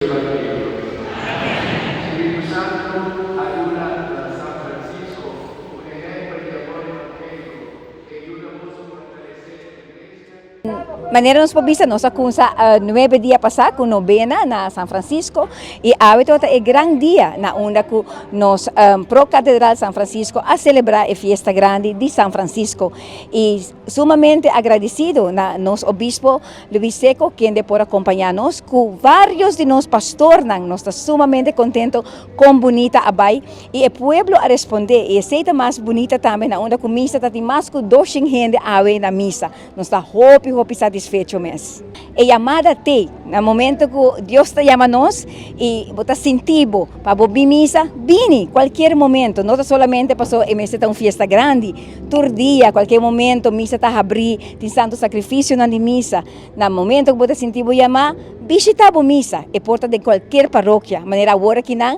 Evangelio. Spiritu Santu a duna na San Francisco un ehempel di amor evangélico e yuda boso fortalesé Iglesia. Manera nos por bisa nos a cunsa nuebe dia pasa cu nobena na San Francisco y awe tabata e gran dia na unda cu nos Pro Catedral San Francisco a celebra e fiesta grandi di San Francisco y sumamente agradecido na nos Obispo Luis Seco kende por a compaña nos cu varios di nos pastornan. Nos ta sumamente contento con bunita a bay y e pueblo a responde y esey ta mas bunita tambe na unda cu misa ta tin mas cu doshen hende awe na misa. Nos ta hopi hopi satisfecho mes. E yamada t'ey na momento cu Dios ta yama nos y bo ta sinti bo pa bo bin misa, bini cualkier momento, no ta solamente pasobra e mester ta un fiesta grandi. Tur dia, cualkier momento misa ta habri, tin santo sacrificionan di misa. Na momento cu bo ta sinti bo yama, bishita bo misa. E por ta den cualkier parokia. Manera awor akinan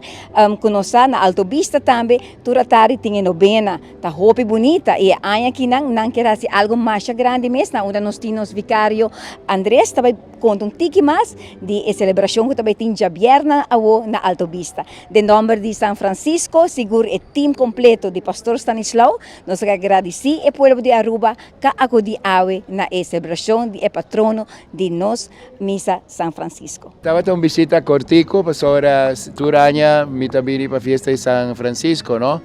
cu nos sa na Alto Vista tambe, tur atardi tin e nobena. Ta hopi bunita y e aña akinan nan kier haci algo masha grandi mes na unda nos tin nos vicario Andres ta bay Konta un tiki mas di e selebrashon ku ta bai tin djabièrnè awo na Alto Bista. Den nòmber di San Francisco, sigur e tim kompleto di Pastor Stanislao, nos ta gradisí e pueblo di Aruba ka akudí awe na e selebrashon di e patrono di nos Misa San Francisco. Tabata un bishita kortiku pasobra tur aña mi ta bini pa fiesta di San Francisco no,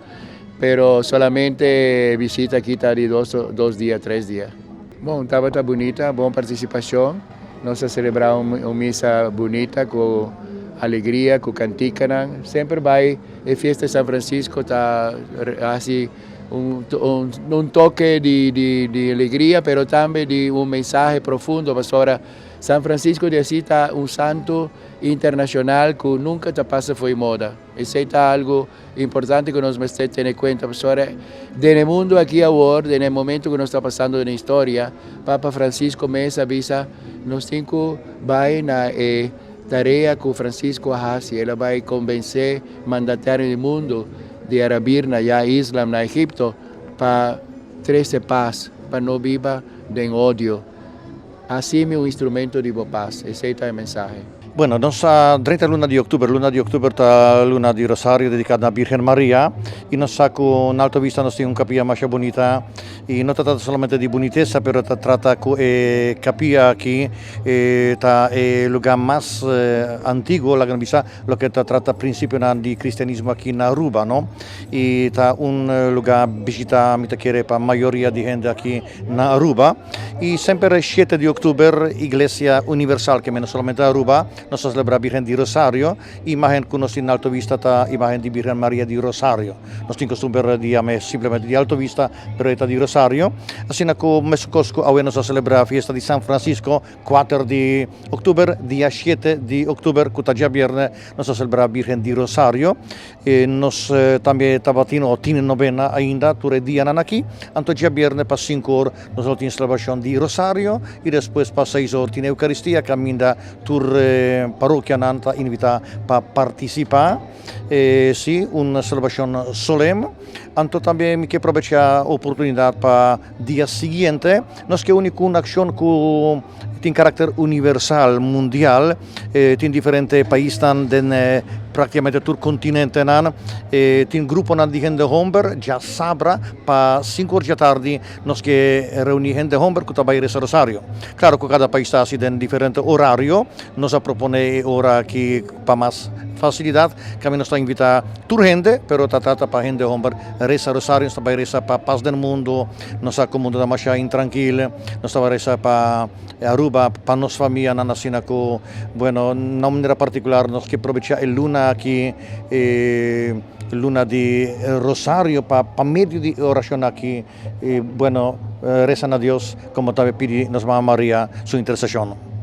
pero solamente e bishita aki ta di dos dia, tres dia. Bon, tabata bunita, bon participacion. Nos a celebra un misa bunita cu alegria, cu canticanan. Semper bay e fiesta di San Francisco ta haci un toke di alegria, pero tambe di un mensahe profundo pasobra San Francisco di Asis ta un santo internacional cu nunca ta pasa fo'i moda. Esey ta algo Importante ku nos mester tene kuenta pasobra den e mundu aki awor, den e momento ku nos ta pasando den e historia, Papa Francisco mes a bisa nos tin ku bai na e tarea ku Francisco a hasi, el a bai konvensé mandatario di mundu di Arabirna ya Islam na Egipto pa trese pas, pa no biba den odio. Hasi mi un instrumento di bo pas, esei ta e mensahe. Bueno, nos a drenta luna di octuber. Luna di octuber ta luna di Rosario dedica na Virgen Maria y nos sa cu na Alto Vista nos tin un capilla masha bunita y no ta trata solamente di bunitesa pero ta trata cu e capilla aki ta e lugar mas antiguo laga nos bisa loke ta trata principionan di cristianismo aki na Aruba no y ta un lugar bishita mi ta kere pa mayoria di hende aki na Aruba. Y semper e shete di octuber Iglesia Universal, ke no solamente Aruba, nos ta celebra Virgen di Rosario. Imagen cu nos tin na Alto Vista ta imagen di Virgen Maria di Rosario. Nos tin costumber di yam'e simplemente di Alto Vista, pero e ta di Rosario. Asina cu mescos cu awe nos ta celebra fiesta di San Francisco, Kuater di oktober, dia shete di oktober ku ta djabièrnè nos ta selebrá Birgen di Rosario. E nos tambe tabatin o tin nobena ainda tur e dianan aki. Anto djabièrnè pa sinku or nos lo tin selebrashon di Rosario i despues pa seis or tin Eukaristia kaminda tur parokianan ta invitá pa partisipá. Sí, un selebrashon solem. Anto tambe mi ke probechá oportunidat pa dia siguiente nos ke uni ku un akshon ku tin karakter universal, mundial. Tin diferente paisnan den praktikamente tur kontinentenan. Tin gruponan di hende homber djasabra pa sinku or djatardi nos ke reuní hende homber ku ta bai resa rosario. Klaro ku kada pais ta hasi den diferente orario. Nos a proponé e ora aki pa mas facilidad. Cami nos ta invita tur hende, pero ta trata pa hende homber resa rosario. Nos ta bay resa pa paz den mundo. Nos sa cu mundo ta masha intranquil. Nos ta bay resa pa Aruba, pa nos famianan asina cu, bueno, na un manera particular nos ke probecha e luna aki, e luna di rosario pa pa medio di e oracion aki, bueno, resa na Dios como ta pidi nos Mama Maria su intercesion.